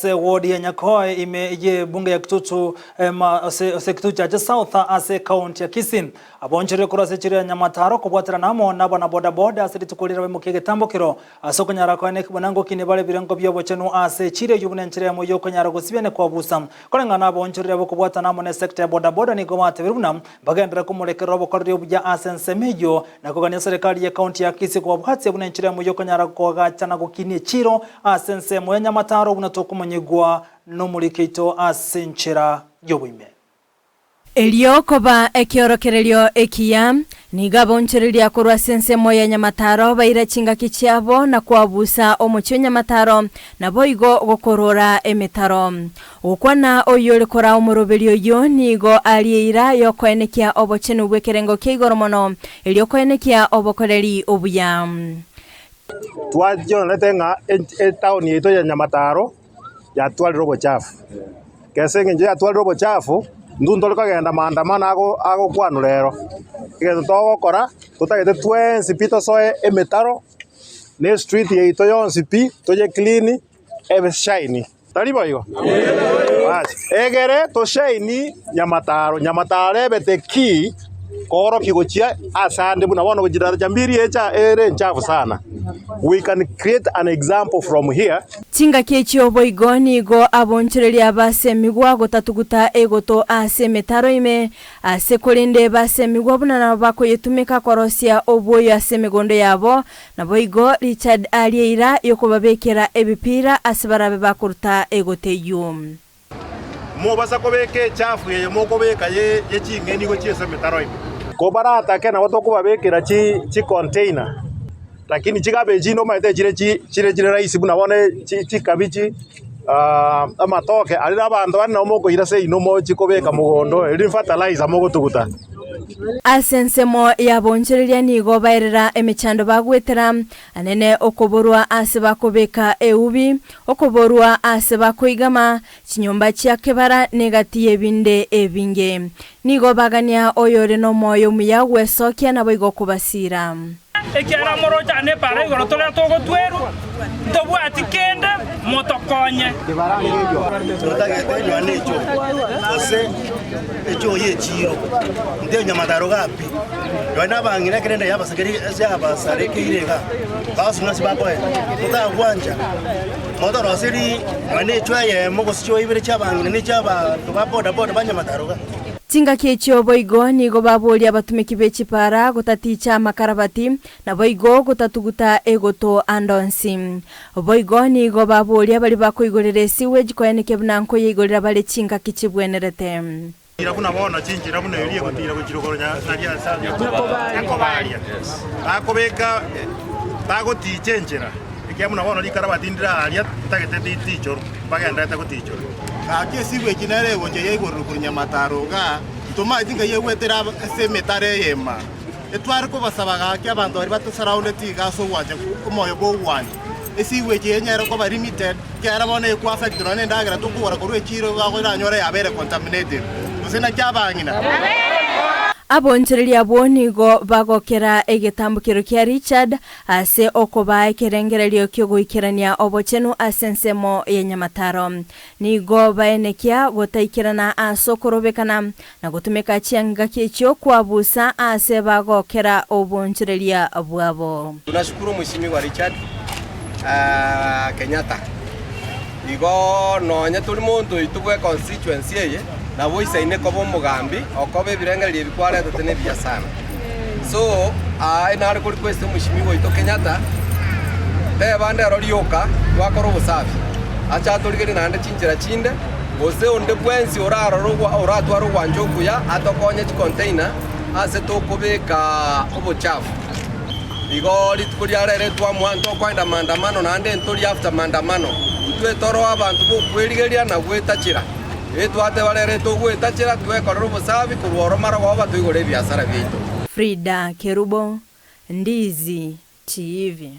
ase ward ya Nyakoe ime y'ebunge ya Kitutu ase ase Kitutu Chache South ase ekaunti ya Kisii. Abonchoreire korwa ase echiro ya Nyamataro kobwaterana amo nabanabodaboda ase rituko riria baimokia egetambokero ase okonyara koene buna ngokini bare ebirengo bi'obochenu ase echiro eyio buna enchera eyemo y'okonyara gosibia ne koabusa. Koreng'ana naboonchoreria bokobwatana amo nesecta ya bodaboda nigo batebirie buna bagenderere komorekerera obokoreri obuya ase ensemo eyio na kogania serikali ye county ya Kisii kobabwatia buna enchera eyemo y'okonyara koagacha na gokinia echiro ase ensemo ya Nyamataro buna tokomonyigwa nomoriki oito ase enchera y'oboime. Erio koba ekiorokererio ekiya, nigo abaonchoreria korwa ase ensemo ya Nyamataro baira chingaki chiabo na koabusa omochie o Nyamataro, naboigo gokorora emetaro. Gokwana oyore koraa omoroberio oyio nigo arie eira y'okoenekia obochenu bw'ekerengo kia igoro mono, erio koenekia obokoreri obuya. Twachionete ng'a etaoni yaito ya Nyamataro yatwarire obochafu. Ase engencho yatwarire obochafu, intwe ntore kogenda maandamano ago agokwanwa rero. Egento togokora, totagete twensi pi tosoe emetaro, na estreet yaito yonsi pi, toye clean, ebe shiny. Tari boigo? Bas, egere toshine Nyamataro, Nyamataro ebe the key koorokia gochia ase ande buna bono gochia Daraja Mbili echa ere enchafu sana. We can create an example from here. Chingaki echio boigo nigo abonchoreria basemigwa gotatuguta egoto ase emetaro ime, ase korende basemigwa buna nabo bakoyetumeka korosia obwoyo ase emegondo yabo, Naboigo Richard aria eira y'okobabekera ebipira ase barabe bakoruta egoto eyio. Mobasa kobeka echafu eye mokobeka ye ching'eni gochia ase emetaro ime. Kobaratake nabo tokobabekera chicontainer, lakini chicabbage chinde omanyete chire chire chire rahisi buna bono chikabichi, amatoke, aria na abanto bande nabo mokoira seino mochie kobeka mogondo, erio fertilizer mogotuguta. Ase ensemo y'aboonchoreria nigo baerera emechando bagwetera, anene okoborwa aase bakobeka eubi, okoborwa aase bakoigama, chinyomba chia kebara, na egati y'ebinde ebinge. Nigo bagania oyore nomoyo omuya gwesokia naboigo kobasiira. Ekiagera moroche ane epaara igoro toria togotwerwa, ntobwati kende, motokonye. Totagete enywana echio, gose echio y'echiiro, intee nyamataro igaa pi. Nonya na abang'ina ekero ende yabasakeire ase yabasarekeire igaa, bagosung'ana ase bakoenda, totagwancha motoroseri nonya echio eyemo gose chio ibere chia abang'ina na echia abanto ba boda boda ba nyamataro igaa. Chingaki echio boigo nigo baboria abatumeki be chipara gotaticha amakarabati, naboigo gotatuguta egoto ande onsi. Boigo nigo baboria baria bakoigorera esiwegi koenekia buna nkoyeigorera bare chingaki chibwenerete. Tira buna bono chinchera buna eria egotira gochia rogoro nyaria nyakobaria. Bakobeka bagoticha enchera, ekiagera buna bono rikarabati ndire aaria ntagete ritichorwe, mbagendererete gotichora. Gaki esigo eki nere egocha yaigorerwa korwa nyamataro igaa, ntomaeti ngai egwetera ase emetaro eyemo. Etware kobasaba gaki abanto baria batosaraundeti iga ase ogwancha omoyo bw'ogwancha. Esigo eki enyare koba limited, ekiagera bono ekwa affect nonya nendagera tokogora korwa echiro iga oranyore yabeire contaminated. Gose naki abang'ina? Abonchoreria abwo nigo bagokera egetambokero kia Richard ase okobaa ekerengererio ki'ogoikerania obochenu ase ensemo ya nyamataro. Nigo baenekia gotaikerana ase okorobekana, na gotumeka chiangaki echio kwabusa aase bagokera obonchoreria bwabo. Tunashukuru Mheshimiwa Richard Kenyatta igo nonye tori monto oito bwe constituency eye nabo oisaine koba omogambi okoba ebirengererio ebi kwaretete nebiya sana so aa nare ko request Mheshimiwa oito Kenyatta teba ndero rioka twakora obosafi ache atorigerie naende chinchera chinde Gose onde bwensi orarore oratware ogwancha okuya atokonye chicontainer ase tokobeka obochafu. Igo rituko ria rero twamoa ntokoenda maandamano naende ntori after maandamano. Intwe toro abanto bokwerigeria na gwetachera. Etwateba rero etogwetachera twekorere obosafi korwa oro marogoba toigore ebiasara biaito. Frida Kerubo, Ndizi TV.